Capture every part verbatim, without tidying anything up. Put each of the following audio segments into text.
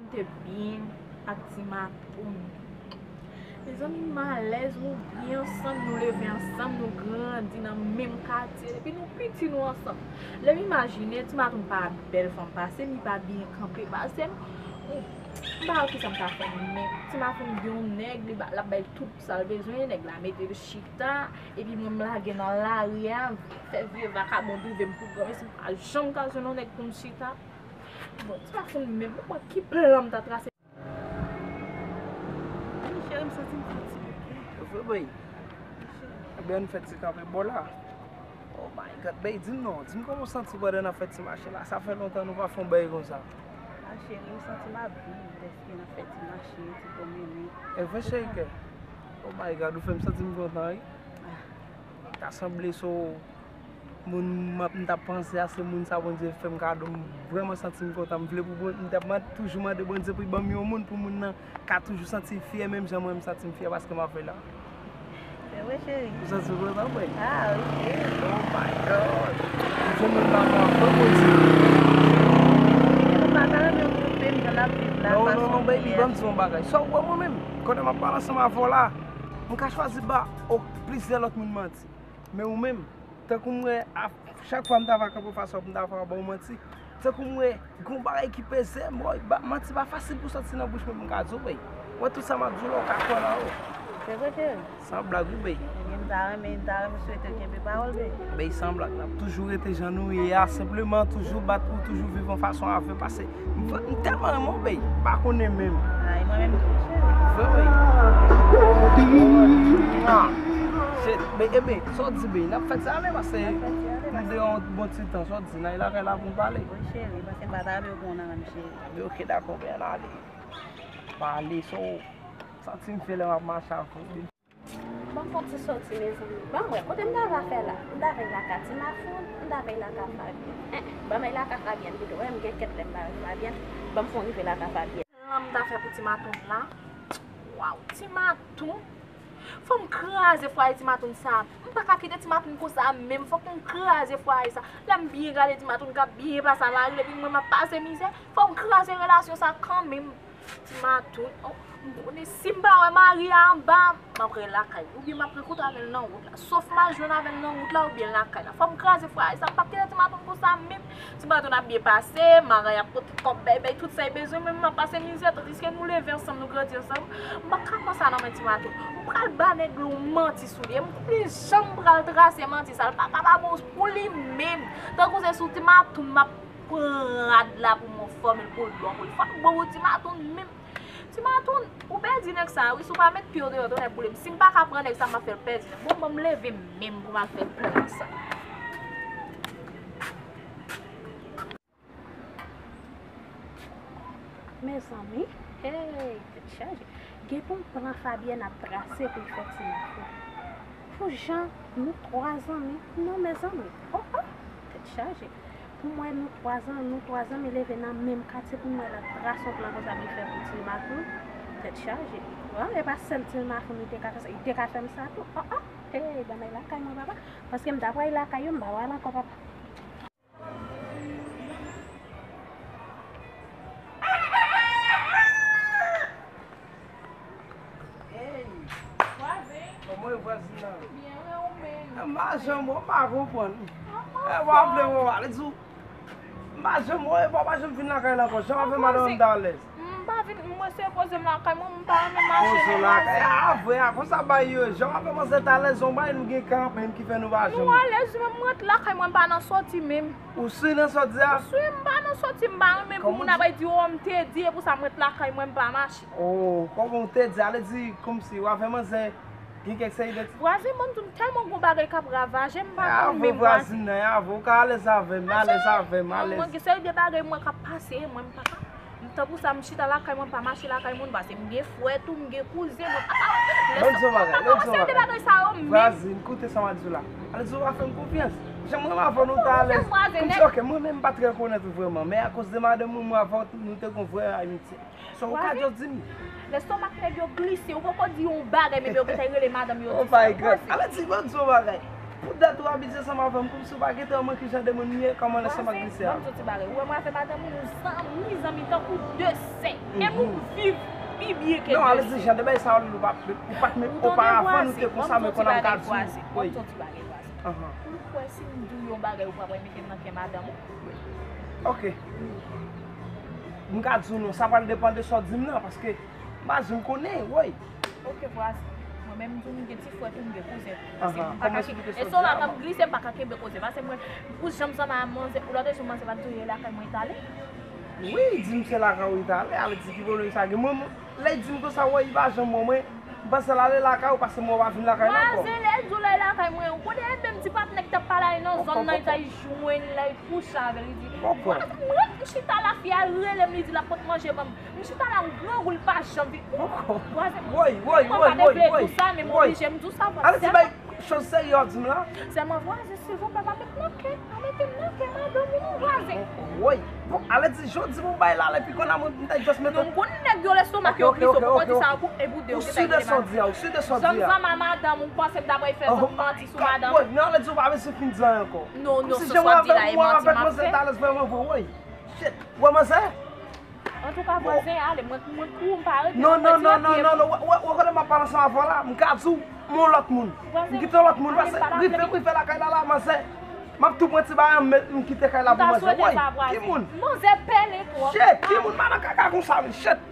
Te byen ak ti maton. Mezanmi, m alèz, nou byen ansanm, nou leve ansanm, nou grandi nan menm katye, depi nou piti nou ansanm. Lè m imajine, ti maton pa bèl fanm pase m, li pa byen kanpe pase m. M pa wè kisa m ta fè, men ti maton gen yon nèg, li ba, l ap bay tout sa l bezwen, nèg la mete l chita, epi mwen m lage nan lari a, fè vye vakabon drive m pou granmesi, m pa janm ka jwenn yon nèg pou m chita. Bon, ti maton menm, mwen ki plan m ta trase. Cheri, m santi m fatige. Vre, bay. Ebyen, ann fè ti kanpe bò la. Oh my God, bay, di m non, di m kòman w santi w pandan n ap fè ti mache la? Sa fè lontan nou pa fè yon bagay konsa. Ah, cheri, m santi m ap byen, dèske n ap fè ti mache, ti pwomennen. E vre, cheri kè? Oh my God, ou fè m santi m kontan, wi. Ta sanble se w moun m ap, m t ap panse a, se moun sa Bondye fè m kado, m vrèman santi m kontan. M vle pou Bon-, m t ap mande, toujou mande Bondye pou l ban m yon moun, pou moun nan ka toujou santi l fyè, menm jan mwen m santi m fyè paske m avè l la. Se vre, cheri. Ou santi w kontan, bwè? Ah, wi, cheri. Oh my God! M jwenn moun pa mwen, mwen Bondye. Ou pa ta renmen w twonpe m jan n ap viv la, non, non, fason non, baby, ban m di w yon bagay. Sa w wè mwen menm, kote m ap pale ansanm avè w la, m ka chwazi ba o-, plizyè lòt moun manti. Men ou menm, tankou m wè, a, chak fwa m ta va kanpe fason pou m ta va ba w manti, tankou m wè, gon bagay ki peze m, woy, ba, manti pa fasil pou soti nan bouch mwen pou m ka di w, bèy. Wè tout sa m ap di w la, w ka kwè nan yo. Se vre, cheri. San blag, wi, bèy. Ebyen, m ta renmen, m ta renmen swete w kenbe pawòl, bèy. Bèy, san blag, n ap toujou rete jan nou ye a, senpleman toujou bat pou toujou viv yon fason avè, pase m, m tèlman renmen w, bèy, m pa konnen menm. Ay, mwen menm tou, cheri. Vre, bèy. Ah, shit, bèy, ebyen, sa w di, bèy, n ap fè ti ale, pase m deyò yon bon ti tan, sa w di, n al lakay la pou n pale. Wi, cheri, pase m pa ta renmen w gen yon nan menm, cheri. Ebyen, oke, dakò, bèy, ann ale. Pale, sa w santi m fè lè m ap mache avè w. Ban m fè yon ti soti, mezanmi. Ban m wè, kote m ta va fè la? M ta vin lakay ti mafout, m ta vin lakay Fabyèn. Eh, eh, ban m al lakay Fabyèn pito. Wè, m gen kèk lè m pa wè Fabyèn. Ban m fè yon rive lakay Fabyèn. Plan m ta fè pou ti maton la. Waw, ti maton. Fò m kraze fwaye ti maton sa. M pa ka kite ti maton konsa menm. Fòk m kraze fwaye sa. Lè m byen gade ti maton k ap byen pase a mari l, epi mwen m ap pase mizè. Fò m kraze relasyon sa kanmenm. Ti maton, oh, m konnen si m pa wè mari a anba, m ap rele lakay li, oubyen m ap rankontre avè l nan wout la. Sof m al jwenn avè l nan wout la oubyen lakay la. Fò m kraze fwaye sa, m p ap kite ti maton konsa menm. Ti maton ap byen pase, mari a ap pote kòb bay, bay tout sa l bezwen, men m ap pase mizè, tandiske nou leve ansanm, nou grandi ansanm. M p ap ka pran sa nan men ti maton. M pral ba nèg la yon manti sou li, e m konnen jan m pral trase manti sa, l pa ka pa bon pou li menm. Tankou se sou ti maton m ap pran rad la pou mwen fòme l pou l bon pou li. Fòk bon pou ti maton menm. Ti maton, ou pèdi nèg sa a, wi, si w pa met pye w deyò, tonnè boule m. Si m pa ka pran nèg sa a, m ap fè l pèdi nèg. Bon, ban m leve menm pou m al fè plan sa. Mezanmi, hey, tèt chaje. Gen pou plan Fabyèn ap trase pou l fè ti maton. Pou jan nou twa zanmi, non, mezanmi. Oh, oh, tèt chaje. Pou m wè nou twa zan-, nou twa zanmi leve nan menm katye pou m wè l ap trase yon plan konsa pou l fè pou ti maton. Tèt chaje. Bon, e pa sèl ti maton li te ka fè sa, li te ka fè m sa tou. Oh, oh, hey, ban m al lakay mwen, papa. Paske m ta pral lakay yo, m pa pral ankò, papa. Hey! Vwazen! Kòman e vwazin nan? Byen, e ou menm? M pa janm wè w, m pa konprann. E w ap vle wè w ale di w. M pa janm wè w, e w pa janm vin lakay la ankò. Jan w avè madanm m ta alèz. M pa vin, mwen se poze m lakay mwen, m pa renmen mache nan vwazen. A vre a, konsa bagay yo ye. Jan w avè manzè ta alèz, yon bagay nou gen kanmenm ki fè nou pa janm. Nou alèz, men m ret lakay mwen, m pa nan sòti menm. Ou swi nan sa w di a? M swi, m pa nan sòti, m pa renmen pou moun ap di, o, m te di, e pou sa m ret lakay mwen, m pa mache. O, kòman w te di a? Vle di, kòmsi w avè manzè, gen kèk seri de ti. Vwazen, ban m di w, m tèlman gon bagay k ap ravaje m, m pa konn menm vwazen. Vwazin nan, e avè w, ou ka alèz avè m, alèz avè m, alèz. Mwen gen seri de bagay mwen k ap pase, mwen m pa ka. M tankou sa, m chita lakay mwen, m pa mache lakay moun, paske m gen frè tou, m gen kouzen, mwen pa ka. Ban m di w yon bagay, ban m di w yon bagay. Vwazin, koute sa m ap di w la. Ale di w pa fè m konfyans. Jan mwen m avè w nou ta alèz. Kòmsi, ok, mwen menm m pa trè konèt ou vrèman, men akoz de madanm mwen, mwen avè w nou te gon vrè amitye. So, ou ka just di m. Lestomak nèg yo glise, ou poko di yon bagay, men yo gentan rele madanm yo di sa yo panse. Oh my God. Ale di, ban m di w yon bagay. Pou dat ou abitye ansanm avè m, kòmsi w pa gentan wè mwen kijan de moun m ye, kòman lè sa m ap glise a. Ban m di w ti bagay. Ou wè mwen avè madanm ou, nou zanmi, zanmi tankou de sè. E nou viv pi byen ke de sè. Non, ale di jan de bagay sa yo, ou pa, ou pa t menm oparavan nou te konsa, men kounye a m ka di w. Ban m di w ti bagay, vwazen. Ban m di w ti bagay, vwazen. Ou kwè si m di w yon bagay, ou pa pral mete m nan kè madanm ou? Ok. M ka di w non, sa pral depann de sa w di m nan, paske m pa janm konnen, woy. Ok, vwazen. Mwen menm tou, m gen ti frè tou, m gen kouzen tou. Paske m pa ka kenbe, e se w la nan m glise, m pa ka kenbe koze. Paske mwen, pou jan m sanm a manzè, pou lòt jou manzè pa t di w ye lakay mwen, li t ale. Wi, di m se lakay ou li t ale, ale di ki pwoblèm sa gen. Mwen, mwen, lè l di m konsa, woy, li pa janm wè mwen, m panse l ale lakay ou, paske mwen pa vin lakay l ankò. Vwazen, lè l di w l al lakay mwen, ou konnen e menm ti patnè ki t ap pale a li nan zòn nan, li t al jwenn la, li kouche avè l, li di, vwazen, m ret, m chita la, fi a rele m, li di l ap pot manje ban m. M chita la, m grangou, l pa janm vin. Vwazen, mwen pa te vle di w sa, men m oblije m di w sa, vwazen. Ale ti bay choz serye w ap di m la. Sèlman vwazen, silvouplè, pa met nan kè, pa mete m nan kè madanm ou non, vwazen. Woy, bon, ale di, jan w di m ou bay la, epi kounye a mwen, m ta just mete. Non, m konn nèg yo lestomak yo glise, ou poko di sa pou, e pou de, ou si de sa w di a, ou si de sa w di a. Zanmi a madanm ou, panse m ta pral fè zòt manti sou madanm. Woy, non, ale di w pa bezwen fin di anyen ankò. Non, non, sa w di la, e manti m ap fè. Talè vrèman vre, woy. Shit, wè manzè? Antouka, vwazen, ale, mwen, mwen kou, m pa rete. Non, non, non, non, non, non, w, w, w konnen m ap pale ansanm avè w la, m ka di w, m yon lòt moun. M kite yon lòt moun, pase, rive, rive lakay la, la, manzè. M ap tou pran ti bagay, m, m kite kay la pou manzè. Woy, ki moun? Manzè pèlen twòp. Shit, ki moun, pa nan kaka konsa, men, shit.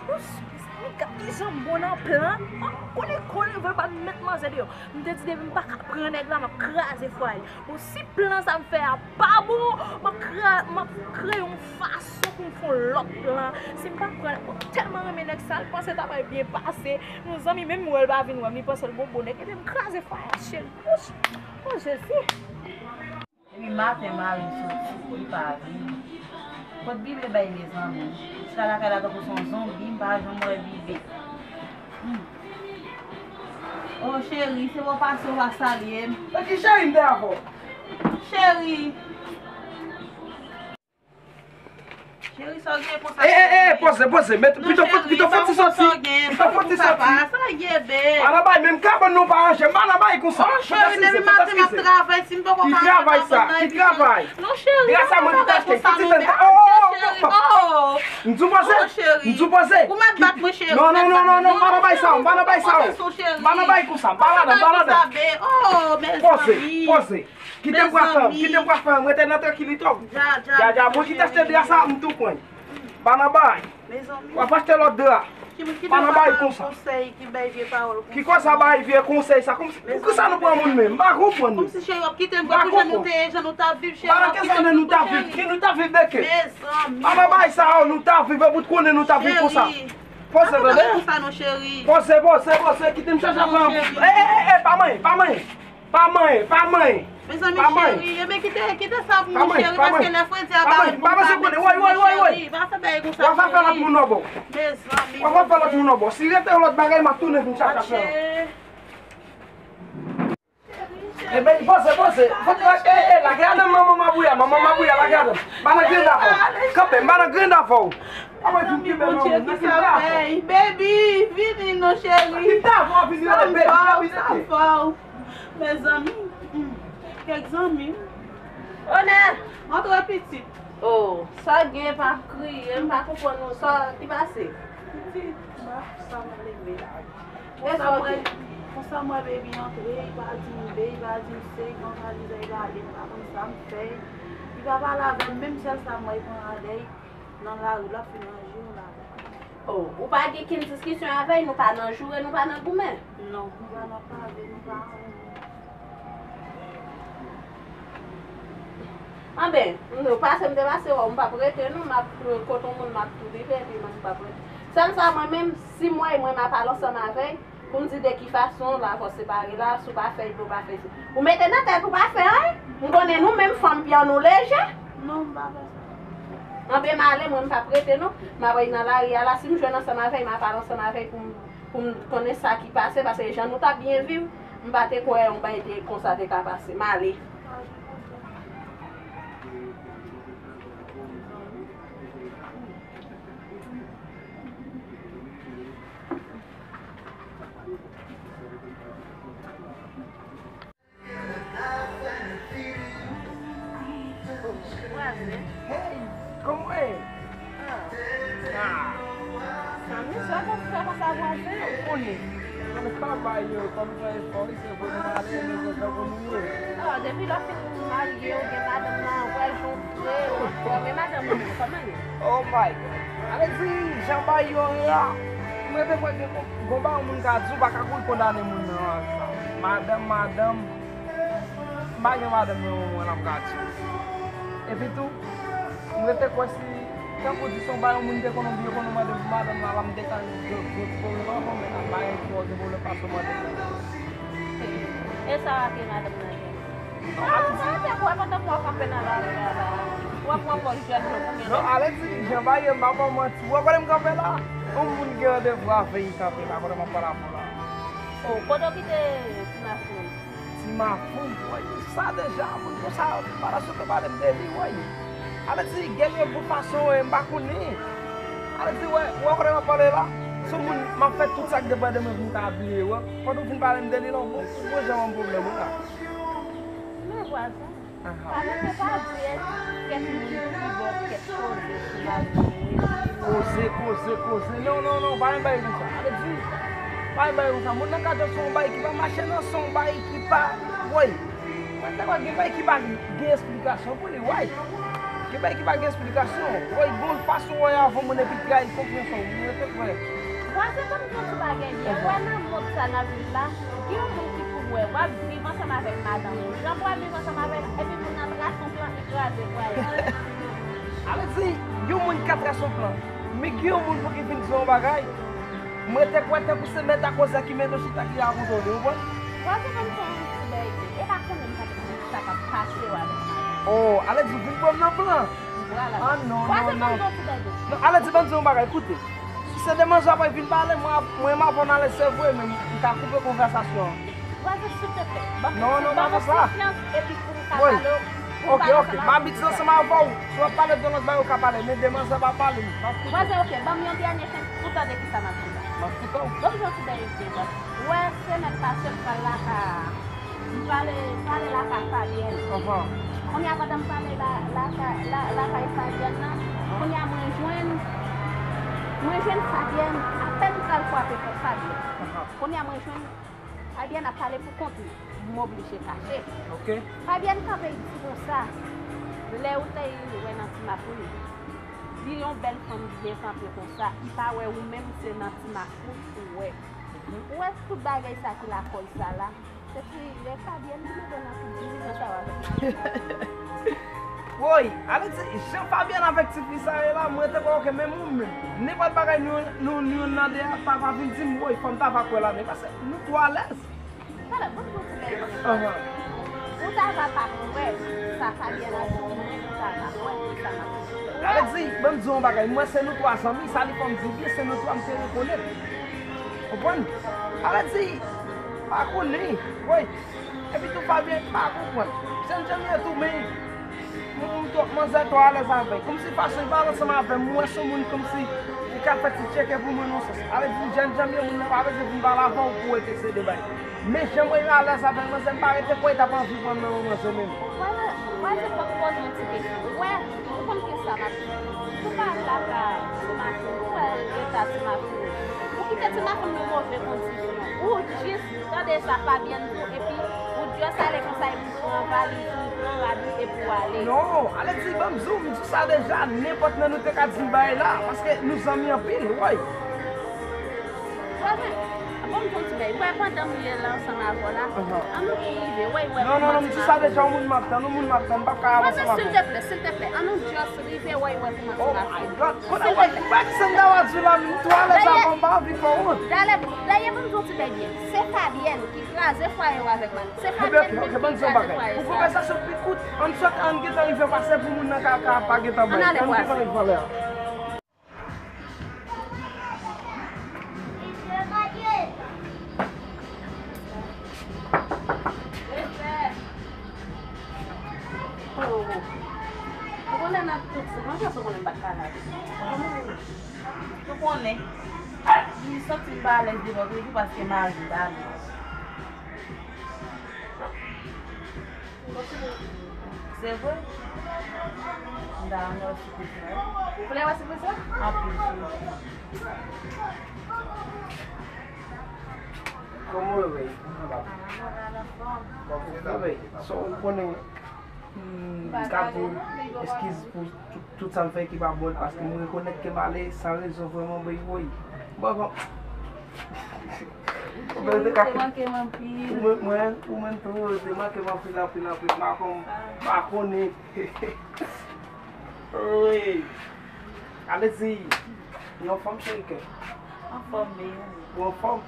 Mezanmi, gad kijan m bon nan plan. An, konnen, konnen, vre pa m met manzè deyò. M te di depi m pa ka pran nèg la, m ap kraze fwaye l. Bon, si plan sa m fè a pa bon, m ap kra-, m ap kreye yon fason pou m fè yon lòt plan. Si m pa pran, mwen tèlman renmen nèg sa, l panse ta pral byen pase. Mezanmi, menm wè l pa vin wè m, li panse l gon bon nèg. Epi m kraze fwaye a, cheri. Wouch! O Jezi! Depi maten mari m soti, li pa vini. Kot Bibe bay mezanmi? M chita lakay la tankou se yon zonbi, m pa janm wè Bibe. Hmm. O cheri, se pa w pase w pa salye m. E ki cheri m te avè w? Cheri. Cheri, sa w gen konsa, cheri? E, e, e, poze, poze. Met, pito fò, pito fò ti soti. Pito fò ti soti. Sa w gen, beb? Pa nan bay, menm kabann nou pa ranje. M pa nan bay konsa. O cheri, depi maten m ap travay, si m poko ka ranje kabann nan epi. Ki travay sa? Ki travay? Non, cheri, pa travay konsa non, beb. Oh, oh, oh, oh. M di w poze. M di w poze. Ou mèt bat mwen, cheri. Non, non, non, non, non, m pa nan bay sa, m pa nan bay sa. M pa nan bay konsa, m pa ladan, m pa ladan. Poze, poze. Kite m bwa fè m, kite m bwa fè m, rete nan trankilite w. Dja, dja, mwen ki te achte dra sa, m tou pran. Pa nan bay. W ap achte lòt dra. Pa nan bay konsa. Ki konsa bay vye konsèy sa? Kòmsi, poukisa nou pran moun menm? M pa konprann nou. M pa konprann. Pandan kèk ane nou t ap viv, ki nou t ap viv de ke? Pa nan bay sa yo, nou t ap viv, epi w konnen nou t ap viv konsa. Poze, tande. Poze, poze, poze, kite m chache fè yon. E, e, e, e, pa manyen, pa manyen. Pa manyen, pa manyen. Mezanmi, cheri, ebyen kite, kite sa pou mwen, cheri, paske lè fredi a ba ou, m pa mete sou mwen, cheri. Pa fè bagay konsa, cheri. W ap fè lòt moun yon bò. Mezanmi, w ap fè lòt moun yon bò. Si rete yon lòt bagay, m ap tounen vin chache afè. Ebyen, poze, poze. Fout la, e, e, lage adan m, manman mabouya, manman mabouya, lage adan m. M pa nan grenn avè w. Kanpe, m pa nan grenn avè w. Mezanmi, Bondye, kisa w fè? Baby, vini non, cheri. Kite avè w, vini rele baby, baby, tete. Mezanmi, hmm, kèk zanmi. Onè! Antre, pitit. Oh, sa gen, pa kriye, m pa konprann ou, sa ki pase? Pitit, m pa sa m leve la. Konsa m wè, konsa m wè baby antre, li pa di m B, li pa di m C, li pran valiz li, li ale, m pa konn sa m fè. Li pa pale avè m, menm sèl sa m wè, li pran radèy nan lari, l ap fin ranje yon lari. Oh, ou pa gen kenn diskisyon avè l, nou pa nan joure, nou pa nan goumen? Non, nou pa nan pale, nou pa anyen. Anben, nou pase, m te pase wè w, m p ap rete non, m ap, kote yon moun m ap tou rive, epi mwen m p ap rete. Sèl sa mwen menm, si m wè mwen m ap al ansanm avè l, pou m di de ki fason l ap fè w separe la, si w pa fè l, pou w pa fè l. Ou mete nan tèt ou pa fè anyen, m konnen nou menm fanm pyan nou leje. Non, m pa fè sa. Anben m ale, mwen m p ap rete non, m ap al nan lari a la, si m jwenn ansanm avè l, m ap al ansanm avè l pou m, pou m konnen sa ki pase, paske jan nou t ap byen viv, m pa te kwè yon bagay te konsa te ka pase. M ale. Hey, kòman w ye? Ah. Sa misye ap fè konsa vwazen? Ou konnen. Mwen pa bay yo, kòm fè efò, wi, se vre nou ale, men se tankou nou ye. Ah, depi lè w fin marye, ou gen madanm nan, ou wè jan w fre, ou anfòme madanm ou menm, kòman l ye? Oh my God. Ale di, jan bay yo ye a, mwen te kwè gen gon bagay yon moun ka di, ou pa ka kouri kondane moun nan. Madanm, madanm, m pa gen madanm nan moman l ap ka di. Epi tou, m rete kwè si, tankou di se yon bagay yon moun te konn oubyen konn mande pou madanm nan la, m te ka gen gwo ti pwoblèm ankò, men nan bagay ki poze pwoblèm pa sou madanm nan. E sa w ap di madanm nan gen? Non, ale di. Sa w ap fè pou w pandan pou w ap kanpe nan lari la, la? W ap pran pòz jèn yo pou gen. Non, ale di, jan bagay yo, m pa ba w manti. Ou wè kote m kanpe la? Yon moun gen randevou avè l kanpe la, kote m ap pale avè w la. Oh, kote w kite ti mafou? Ti mafou, woy, sa deja, moun konsa, pa ta sot pale m de li, woy. Ale di, gen yon bon fason, e, m pa konnen. Ale di, wè, wè kote m ap pale la? Se yon moun, m ap fè tout sa k depann de mwen pou m ka bliye, wè. Pandan w fin pale m de li la, w bon, w bon jan yon pwoblèm, wi la. Men vwazen. Aha. Pale se pa di, kèk moun ki bò, kèk koze sou la, wi. Koze, koze, koze. Non, non, non, pa yon bagay konsa. Ale di, pa yon bagay konsa. Moun nan ka jwenn se yon bagay ki pa mache, non, se yon bagay ki pa, woy. Mwen te kwè gen bagay ki pa gen esplikasyon pou li, woy. Gen bagay ki pa gen esplikasyon. Woy, gon fason woy avè moun epi trayi konfyans ou. Mwen te kwè. Vwazen, ban m di w yon ti bagay byen. Ou wè nan mond sa n ap viv la, gen yon moun ki pou wè, w ap viv ansanm avèk madanm ou. Jan pou w ap viv ansanm avè l, epi moun nan trase yon plan, li kraze fwaye a. Ale di, yon moun ka trase yon plan. Men gen yon moun pou ki vin di yon bagay. Mwen te kwè tankou se mèt a koze a ki mete w chita ki rakonte w li, ou konprann? Vwazen, ban m fè yon ti bagay. E pa konnen m pa t konn sa k ap pase w avèk madanm. Oh, ale di, vin pran m nan plan. Vwala. Ah, non, non, non. Vwazen, ban m di w yon ti bagay. Non, ale di, ban m di w yon bagay, koute. Si se de manzè w ap vin pale, mwen, mwen m ap ann alèz, se vre, men m ka koupe konvèsasyon an. Vwazen, silteplè, ban m, non, non, ban m yon ti chans, epi pou m ka pale w. Ok, ok. M abitye ansanm avè w. Si w ap pale de lòt bagay, ou ka pale, men de manzè pa pale m. M ap koute. Vwazen, ok, ban m yon dènye chans pou w tande kisa m ap di la. M ap koute w. Ban m di w yon ti bagay byen, baz. Ou wè, semèn pase, m pral lakay, m prale, prale lakay Fabyèn. Anhan. Kounye a, pandan m prale la, lakay, la, lakay Fabyèn nan, kounye a, mwen jwenn, mwen jwenn Fabyèn, apèn m pral frape pòt Fabyèn. Anhan. Kounye a, mwen jwenn Fabyèn ap pale pou kont li. M oblije kache. Ok. Fabyèn kanpe, li di konsa, lè ou te rive wè nan ti mafou li, li yon bèl fanm byen kanpe konsa, li pa wè ou menm se nan ti mafou ou wè. Mhm. Ou wè tout bagay sa ki lakòz sa la, se ti lè Fabyèn ki mete nan tout divizyon sa yo avèk mafou. Woy, ale di, jan Fabyèn avèk ti fi sa ye la, mwen te kwè, ok, menm ou menm. Nenpòt bagay nou, nou, nou youn nan de a, ta va vin di m, woy, fò m ta va kwè ladan. Paske nou twò alèz. Talè, ban m di w ti bagay. Ahan. Ou ta va pa kwè sa Fabyèn ap di, ou menm ou ta va kwè sa m ap di. Ale di, ban m di w yon bagay, mwen se nou twa zanmi, sa li fè m di byen, se nou twa m te rekonèt. Konprann? Ale di, pa konnen, woy. Epi tou Fabyèn pa konprann. Jènjan m ye tou, men m, m twò, manzè twò alèz avè l. Kòmsi fason l pale ansanm avè m, m wè se yon moun kòmsi li ka fè ti tcheke pou mwen nan sans. Ale di jènjan m ye, moun nan pa bezwen vin pale avè w pou w te sede bay. Men jan mwen yo alèz avè l, manzè, m pa rete kwè l t ap anvi pran m nan men manzè menm. Vwala, vwala, se fòk poze yon ti kesyon. Ou wè, ou konn kisa m ap di. Ou pa al lakay ti mafou, ou wè eta ti mafou. Ou kite ti mafou nan move kondisyon. Ou jis tande sa Fabyèn di w, epi ou jis ale konsa, epi w pran valiz ou, pran rad ou, epi w ale. Non, ale di, ban m di w, m di sa deja, nenpòt nan nou te ka di m bagay la, paske nou zanmi anpil, woy. Vwazen, bon, m di w ti bagay. Ou wè pandan m ye la ansanm avè w la, anhan, ann nou rive, wè, wè. Non, non, non, m di sa deja, yon moun m ap tann, yon moun m ap tann, m p ap ka avanse ansanm avè w. Silteplè, silteplè, ann nou just rive, wè, wè, kòman sa va fèt. Oh my God, konnen wè, wè ki sa m ta va di w la, m twò alèz avè w, m pa anvi fè w wont. Dayè, dayè, ban m di w ti bagay byen. Se Fabyèn ki kraze fwaye w avèk Malik. Se Fabyèn menm ki kraze fwaye sa. Ebyen, ok, ok, ban m di w yon bagay. Pou konvèsasyon pi kout, ann sot, ann gentan rive pase pou moun nan ka, ka pa gentan bay. Ann ale, ann gentan rive anlè a. Oh, oh. Ou konnen nan tout sa, mwen panse w konnen m pa t ka lave. Ou konnen. Ou konnen. M santi m pa alèz devan w toujou paske mari m pa alèz. Se vre? M ta renmen wè sipriz la wi. Ou vle wè sipriz la? Anpil. Kòman w ye? Anpil. Anpil. Sa w konnen, m ka di w eskiz pou tout, tout sa m fè ki pa bon, paske m rekonèt ke m ale san rezon vrèman, bèy, woy. Bon, bon. Ou menm te ka, ou menm, mwen, ou menm tou, ou te manke m anpil, anpil, anpil. M pa konn, m pa konnen. Wi. Alezi. Ou anfòm, cheri kè? Anfòm, bèy. Ou anfòm?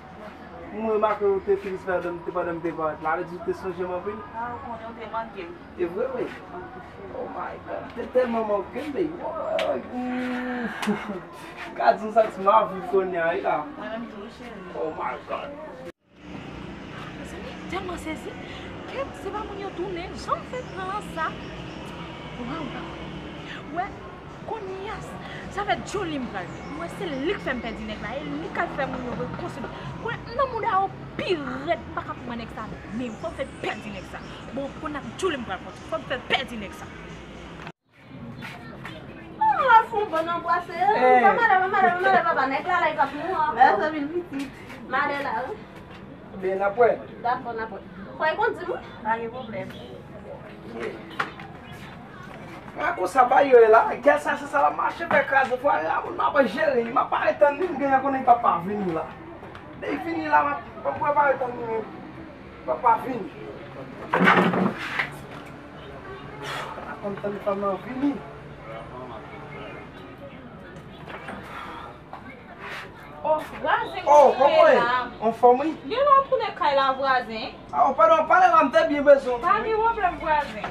M remake ou te tris pandan m te, pandan m te parèt la. Alezi, ou te sonje m anpil? A, ou konnen ou te manke m. E vre, wi. Oh my God. Te tèlman manke m, bèy. Woy. Gad yon santiman ap viv kounye a, wi la. Mwen menm tou, wi, cheri. Oh my God. Mezanmi, m tèlman sezi ke se pa moun yo tounen, jan m fè pran sa. Waw, waw. Wè, kounye a, sa fè Jolly m pral. M wè se li k fè m pèdi nèg la, e li k al fè moun yo rekonstwi. Kounye a, m nan mouda yo pi rèd, m pa ka pran nèg sa menm. Fò m fè pèdi nèg sa. Bon, kounye a Jolly m pral kontre. Fò m fè pèdi nèg sa. Ah, fon bon anbrase. Eh. Mare, mare, mare, papa, nèg la, la, li p ap mouri ankò. Mezanmi, pitit. Mare la, wi. Byen, n ap wè. Dakò, n ap wè. Fò e kondi m, wi. Pa gen pwoblèm. A konsa bagay yo ye la, gèl sa, se sa l ap mache fè kraze fwa la, moun m ap jere, m ap pare tann li, m genyen konnen li p ap pa vini la. Lè li vini la, m ap, m ap prepare tann li menm. Papa vini. Akontan li pa nan vini. Oh, vwazen, oh, kòman w ye? Anfòm, wi. Gen lè w tounen kay la, vwazen. Ah, oh, padon, pale la, m te byen bezwen w. Pa gen pwoblèm, vwazen.